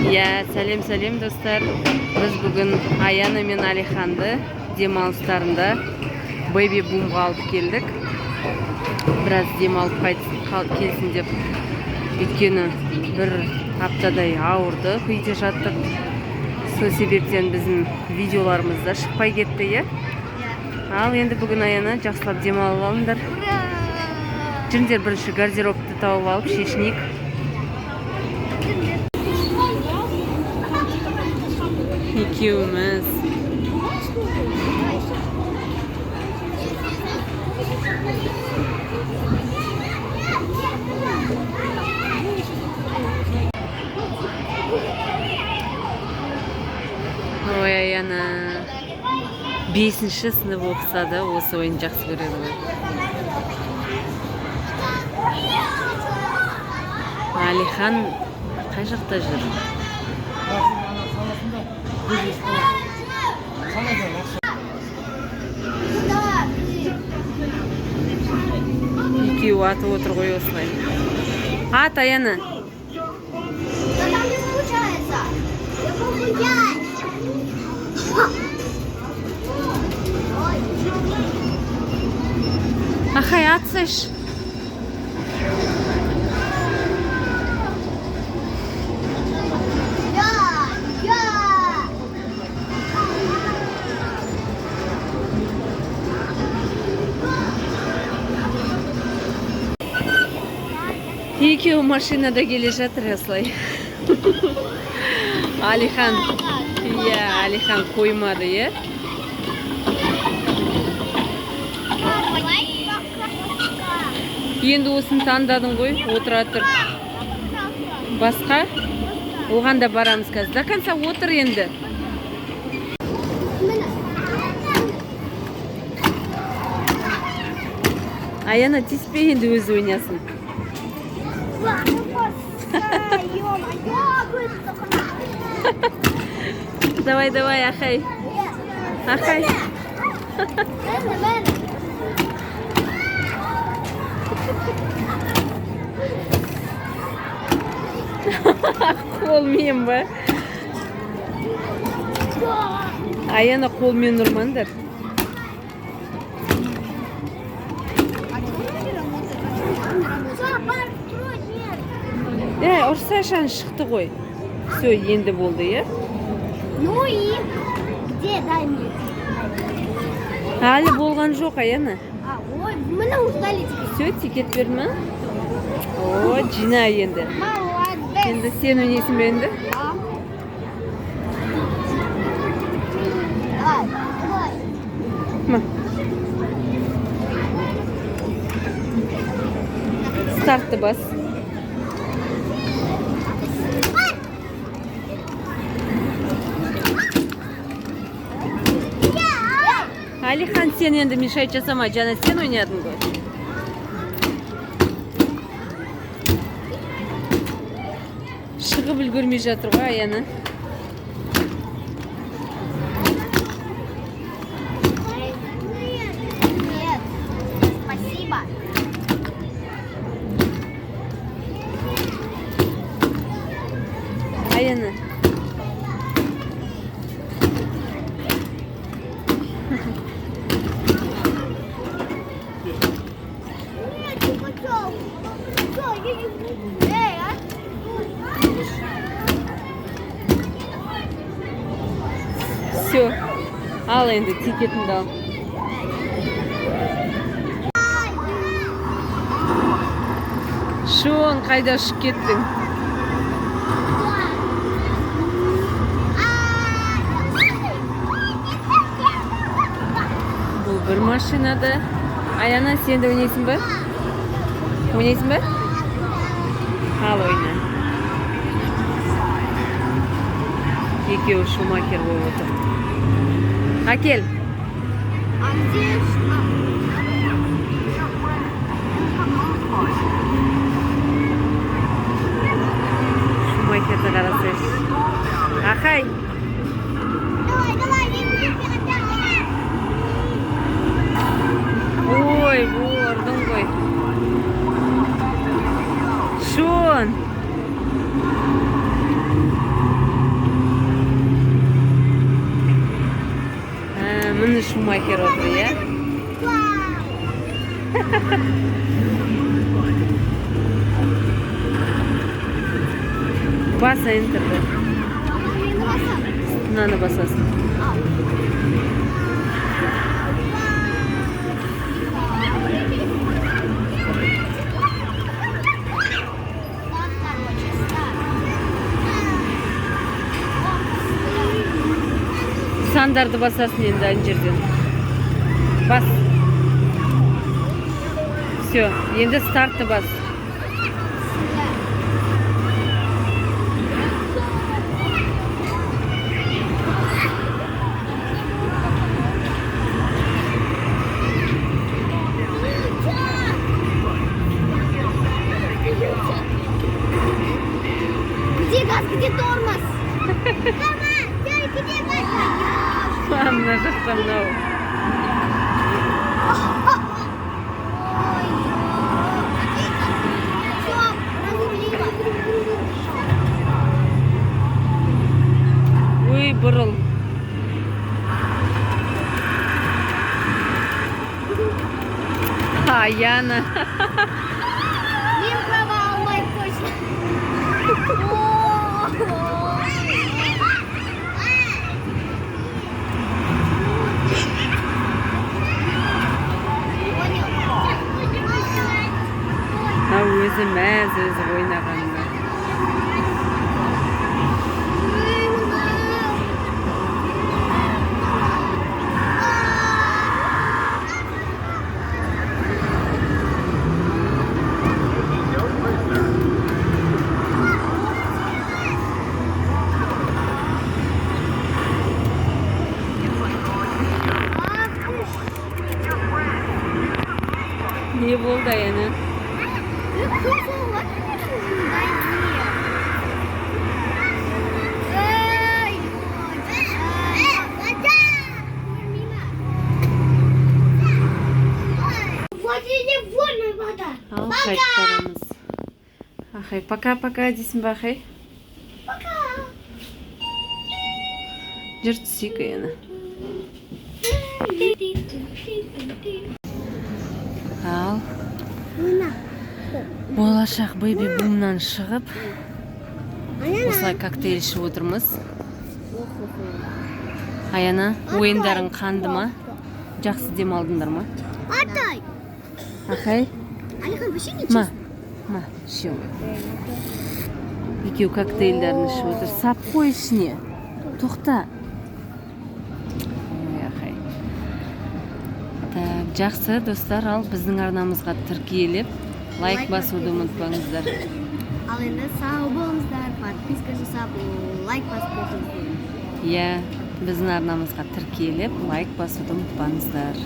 Иә, сәлем, сәлем, достар. Біз бүгін Аяна мен Алиханды демалыстарында Бэби Бумға алып келдік. Біраз демалып келсін деп. Өйткені бір аптадай ауырдық, үйде жаттық. Сол себептен біздің видеоларымыз да шықпай кетті, иә? Ал енді бүгін, Аяна, жақсылап демалып алыңдар. Жүріңдер, бірінші гардеробты тауып алып, шешінейік. Екеуміз. Ой, Аяна. Бесінші сынып оқыса да, осы ойын жақсы көреді ғой. Алихан қай жақта жүр? Екеуі атып отыр ғой осылай. Ат, Аяна. Да там не получается. Я пробую пять. Ой. Ахай, атсайшы. Я, я. Екеуі машинада келе жатыр осылай. Алихан, иә, Алихан қоймады, иә? Енді осыны таңдадың ғой, отыра тұр. Басқа? Оған да барамыз қазір. До конца отыр енді. Аяна, тиіспе енді, өзі ойнасын. Ё-моё. Давай, давай, Ахай. Ахай. Міне, міне. Қолмен ба? Аяна, қолмен ұрмаңдар. Всё, бар, строй, нет. Ә, ұрсайшы, шықты ғой. Все, енді болды, иә? Ну и где, дай мне. Әлі болған жоқ, Аяна. А, ой, мы устали теперь. Все, тикет берді ма? О, жина енді. Молодец. Енді сен ойнайсың ба енді? Да. Давай, давай. Ма. Стартты бас. Алихан, сен енді мешать жасама, жаңа сен ойнадың ғой. Шығып үлгермей жатыр ғой Аяна. Нет, спасибо. Аяна. Нет, не хотел. Всё, я не буду. Эй, а? Все. Ал енді тикетіңді ал. Шон, қайда ұшып кеттің? Бұл бір машинада. Аяна, сен де ойнайсың ба? Ойнайсың ба? Ал, ойна. Екеуі Шумахер болып отыр. Әкел. А где? Шумахерді қарасайшы. Ахай. Давай, давай, не буду. Ой, ұрдың ғой. Шон. Шумахер отыр, иә? Вау! Бас энтерді. Нені басам? Мынаны басасың. Ау. Старт, короче, старт. Сандарды басасың енді ана жерден. Бас. Все, енді стартты бас. Где газ, где тормоз? Мама, где газ? Мына жақта мынау. Ой, все, разрулила. Ой, бұрыл. Аяна. Мен права алмайды точно. О, понял. Мынау өзі мәз өзі ойнағанына. Не болды, Аяна? Вода. Ал, қайтып барамыз. Ахай, пока, пока дейсің ба, Ахай? Пока. Жүр, түсейік, Аяна. Ал, болашақ Бэби Бумнан шығып, осылай коктейль ішіп отырмыз. Аяна, ойындарың қанды ма? Жақсы демалдыңдар ма? Атай! Ахай? Алихан, вообще не Ма, ма, іше ғой. Екеуі коктейльдерін ішіп отыр. Сап қой ішіне. Тоқта. Ой, Ахай. Так, жақсы, достар, ал біздің арнамызға тіркеліп, лайк Лайк басуды ұмытпаңыздар. Ал енді сау болыңыздар, подписка жасап, лайк басып отырыңыздар. Иә, біздің арнамызға тіркеліп, лайк басуды ұмытпаңыздар.